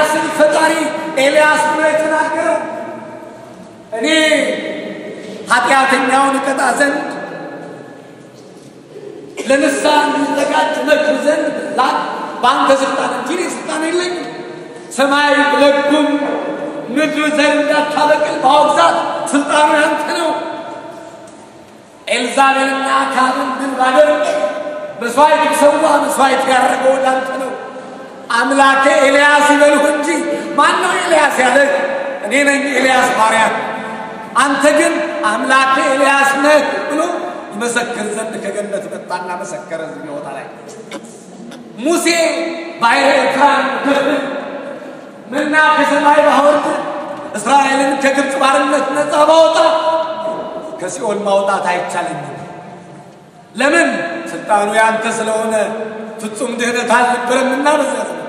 የኤልያስን ፈጣሪ ኤልያስ ብሎ የተናገረው እኔ ኃጢአተኛውን እቀጣ ዘንድ ለንስሐ እንዲዘጋጅ እመክር ዘንድ ላክ በአንተ ስልጣን እንጂ እኔ ስልጣን የለኝም። ሰማይ ብለጉም ምድር ዘር እንዳታበቅል ባወግዛት ስልጣኑ ያንተ ነው። ኤልዛቤልና አክዓብን ድል ባደርግ መስዋዕት ብሰዋ መስዋዕት ያደረገው ወደ አንተ ነው። አምላኬ ኤልያስ ይበልሁ እንጂ ማን ነው ኤልያስ ያለህ? እኔ ነኝ ኤልያስ ባሪያ። አንተ ግን አምላኬ ኤልያስ ነህ ብሎ ይመሰክር ዘንድ ከገነት መጣና መሰከረ። እዚህ ቦታ ላይ ሙሴ ባሕረ ኤርትራን ከፍል መና ከሰማይ ባወርድ እስራኤልን ከግብፅ ባርነት ነፃ ባወጣ ከሲኦል ማውጣት አይቻለኝም። ለምን? ስልጣኑ ያንተ ስለሆነ ፍጹም ድህነት አልነበረምና በዚያ ዘመን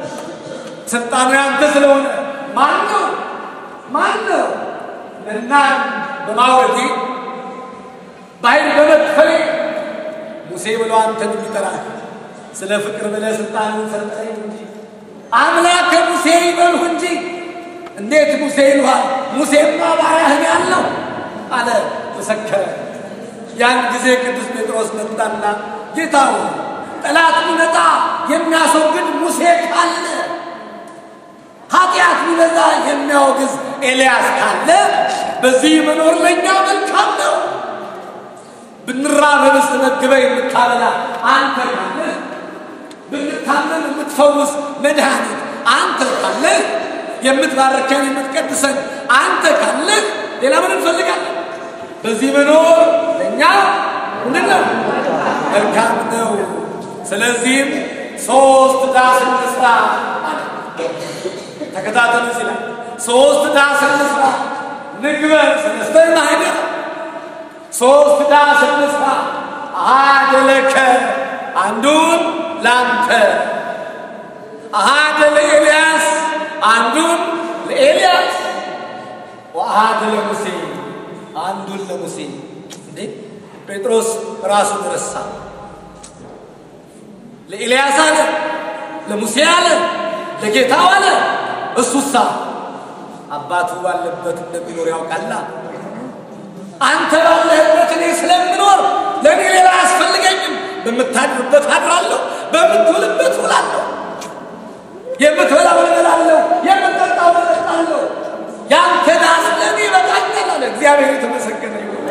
ስልጣኑ ያንተ ስለሆነ። ማን ነው መናን በማውረዴ ባሕር በመክፈሌ ሙሴ ብሎ አንተን የሚጠራህ? ስለ ፍቅር ብለህ ስልጣንን ሰጠኸኝ እንጂ አምላከ ሙሴ ይበልሁ እንጂ እንዴት ሙሴ ይሉሃል? ሙሴማ ባሪያህን ያለው አለ፣ መሰከረ። ያን ጊዜ ቅዱስ ጴጥሮስ መጣና ጌታ ሆይ ጠላት ቢመጣ የሚያስወግድ ሙሴ ካለ፣ ኃጢአት ቢበዛ የሚያወግዝ ኤልያስ ካለ በዚህ መኖር ለእኛ መልካም ነው። ብንራብ ኅብስት መግበህ የምታበላ አንተ ካለህ፣ ብንታመም የምትፈውስ መድኃኒት አንተ ካለህ፣ የምትባርከን የምትቀድሰን አንተ ካለህ ሌላ ምን እንፈልጋለን? በዚህ መኖር ለእኛ ምንድን ነው? መልካም ነው። ስለዚህም 3 ዳስ እንስራ አለ። ተከታተሉ ይላል። 3 ዳስ እንስራ፣ ንግበር ሰለስተ ማኅደር። 3 ዳስ እንስራ፣ አሐደ ለከ አንዱን ላንተ፣ አሐደ ለኤልያስ አንዱን ለኤልያስ፣ ወአሐደ ለሙሴ አንዱን ለሙሴ። እንዴ ጴጥሮስ ራሱን ረሳ። ለኤልያስ አለ፣ ለሙሴ አለ፣ ለጌታው አለ። እሱሳ አባቱ ባለበት እንደሚኖር ያውቃላ። አንተ ባለህበት እኔ ስለምኖር ለእኔ ሌላ አያስፈልገኝም። በምታድርበት አድራለሁ፣ በምትውልበት ውላለሁ፣ የምትበላው እበላለሁ፣ የምትጠጣው እጠጣለሁ። ያንተ ዳስ ለእኔ ይበቃኛል አለ። እግዚአብሔር የተመሰገነ ይሁን።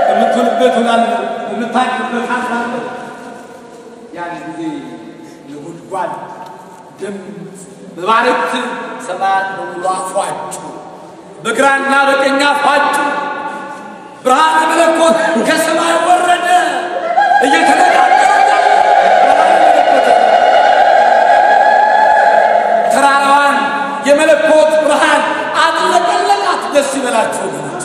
በምትውልበት ውላለሁ፣ በምታድርበት አድራለሁ። ያን ጊዜ ነጎድጓድ ድምፅ መባረክት ሰማያት በሙሉ አፏጩ፣ በግራና በቀኝ አፏጩ። ብርሃነ መለኮት ከሰማይ ወረደ። እየተነጋገሩ ብርሃነ መለኮት ተራራዋን የመለኮት ብርሃን አጥለቀለቃት። ደስ ይበላችሁ ወገኖቼ።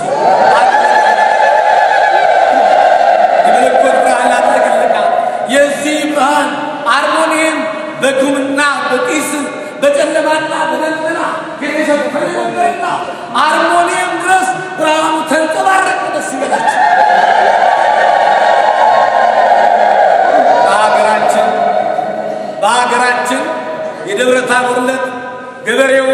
የመለኮት ብርሃን አጥለቀለቃት። የዚህ ብርሃን አርሞንኤም በጉምና በጢስ በጨለማና በደመና የተሸፈነ ነበርና አርሞንኤም ድረስ ብርሃኑ ተንጸባረቀ። ደስ ይበላችሁ። በሀገራችን የደብረ ታቦር ዕለት ገበሬው፣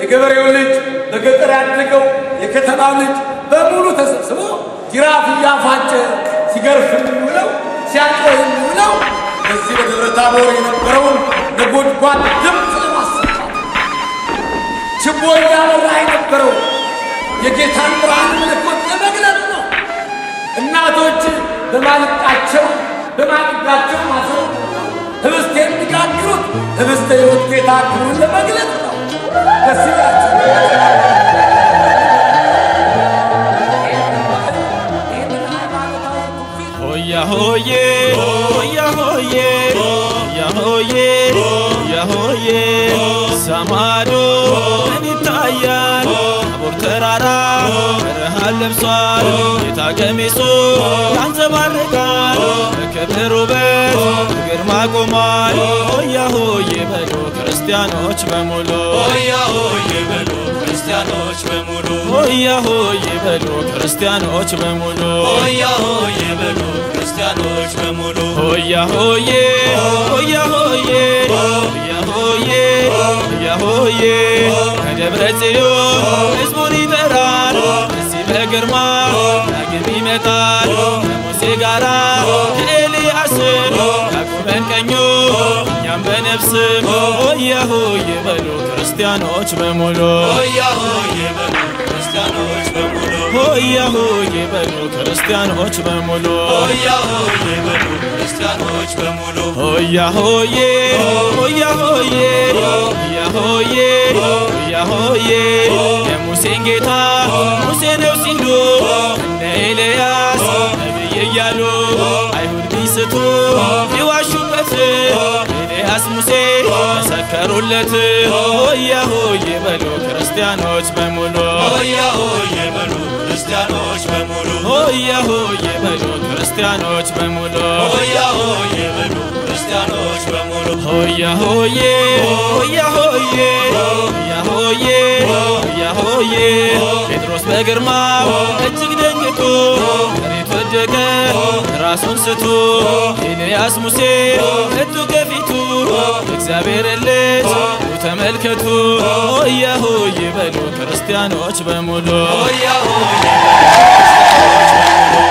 የገበሬው ልጅ፣ በገጠር ያደገው፣ የከተማው ልጅ በሙሉ ተሰብስቦ ጅራፍ እያፋጨ ሲገርፍ የሚውለው ሲያጮህ የሚውለው በዚህ በደብረ ታቦር የነበረውን ነጎድጓድ ድምፅ ለማሰማት፣ ችቦ እያበራ የነበረው የጌታን ብርሃን መለኮት ለመግለጥ ነው። እናቶች በማልቃቸው በማድጋቸው ማሰሮ ህብስት የሚጋግሩት ህብስተ ሕይወት ጌታ ክብሩን ለመግለጥ ነው። ደስ ይላችሁ። ሆያ ሆዬ ሆያ ሆዬ ሆያ ሆዬ ሆያ ሆዬ ሰማዶ ምን ይታያል? ታቦር ተራራ ብርሃን ለብሷል። ጌታ ቀሚሱ ያንጸባርቃል። በክብር ውበት በግርማ ቆሟል። ሆያ ሆዬ በሉ ክርስቲያኖች በሙሉ፣ ሆያ ሆዬ በሉ። ክርስቲያኖች በሙሉ ሆያ ሆዬ በሉ ክርስቲያኖች በሙሉ ሆያ ሆዬ በሉ ክርስቲያኖች በሙሉ ሆያ ሆዬ ሆያ ሆዬ ሆያ ሆዬ ሆያ ሆዬ ከደብረ ጽዮን ሕዝቡን ይጠራል እዚህ በግርማ ዳግም ይመጣል ከሙሴ ጋራ ከኤልያስ ያቆመን ቀኙ እኛም በነፍስም ሆያ ሆዬ በሉ ክርስቲያኖች በሙሉ ሆያ ሆዬ በሉ ክርስቲያኖች በሙሉ ሆያ ሆዬ በሉ ክርስቲያኖች በሙሉ ሆያ ሆዬ በሉ ክርስቲያኖች በሙሉ ሆያ ሆዬ ሆያ ሆዬ ሆያ ሆዬ ሆያ ሆዬ የሙሴን ጌታ ሙሴ ነው ሲሉ እነ ኤልያስ ነቢይ እያሉ አይሁድ ቢስቱ ቢዋሹበት ኤልያስ ሙሴ መሰከሩለት ሆያ ሆዬ በሉ ክርስቲያኖች በሙሉ ሆያ ሆዬ በሉ ክርስቲያኖች በሙሉ ሆያ ሆዬ በሉ ክርስቲያኖች በሙሉ ሆያ ሆዬ በሉ ክርስቲያኖች በሙሉ ሆያ ሆዬ ሆያ ሆዬ ሆያ ሆዬ ሆያ ሆዬ ጴጥሮስ በግርማው እጅግ ደንግጦ መሬት ወደቀ ራሱን ስቶ ኤልያስ ሙሴ መጡ ከፊቱ እግዚአብሔር ልጅ ተመልከቱ ሆያ ሆዬ በሉ ክርስቲያኖች በሙሉ ሆያ ሆዬ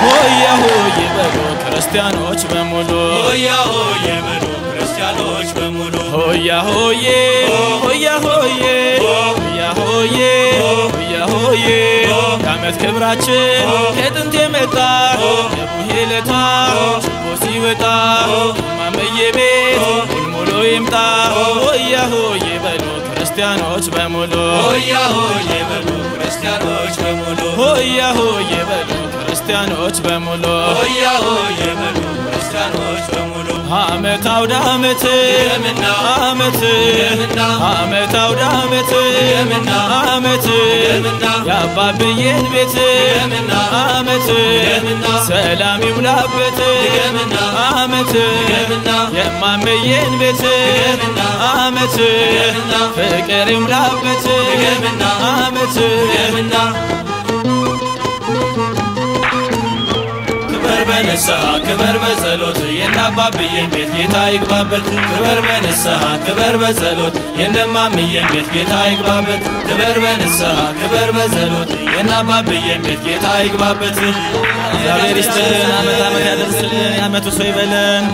ሆያ ሆዬ በሉ ክርስቲያኖች በሙሉ ሆያ ሆዬ በሉ ክርስቲያኖች በሙሉ ሆያ ሆዬ ሆያ ሆዬ ሆያ ሆዬ ሆያ ሆዬ የዓመት ክብራችን ከጥንት የመጣ የቡሄ ለታ ችቦ ሲወጣ ማመዬ ቤት ሙልሙሎ ይምጣ ሆያ ሆዬ በሉ ክርስቲያኖች በሙሉ ሆያ ሆዬ በሉ ክርስቲያኖች በሙሉ ሆያ ሆዬ በሉ ክርስቲያኖች በሙሉ ሆያ ሆዬ በሉ ክርስቲያኖች በሙሉ ዓመት አውደ ዓመት ዓመት ዓመት አውደ ዓመት ዓመት የአባብዬን ቤት ዓመት ሰላም ይሙላበት ዓመት የማመዬን ቤት ዓመት ፍቅር ይሙላበት ዓመት ክበር በንስሐ ክበር በጸሎት የነአባብዬን ቤት ጌታ ይግባበት ክበር በንስሐ ክበር በጸሎት የነማምዬን ቤት ጌታ ይግባበት ክበር በንስሐ ክበር በጸሎት የነአባብዬን ቤት ጌታ ይግባበት። እግዚአብሔር ይስጥልን፣ ዓመት ዓመት ያደርስልን፣ የዓመቱ ሰው ይበለን።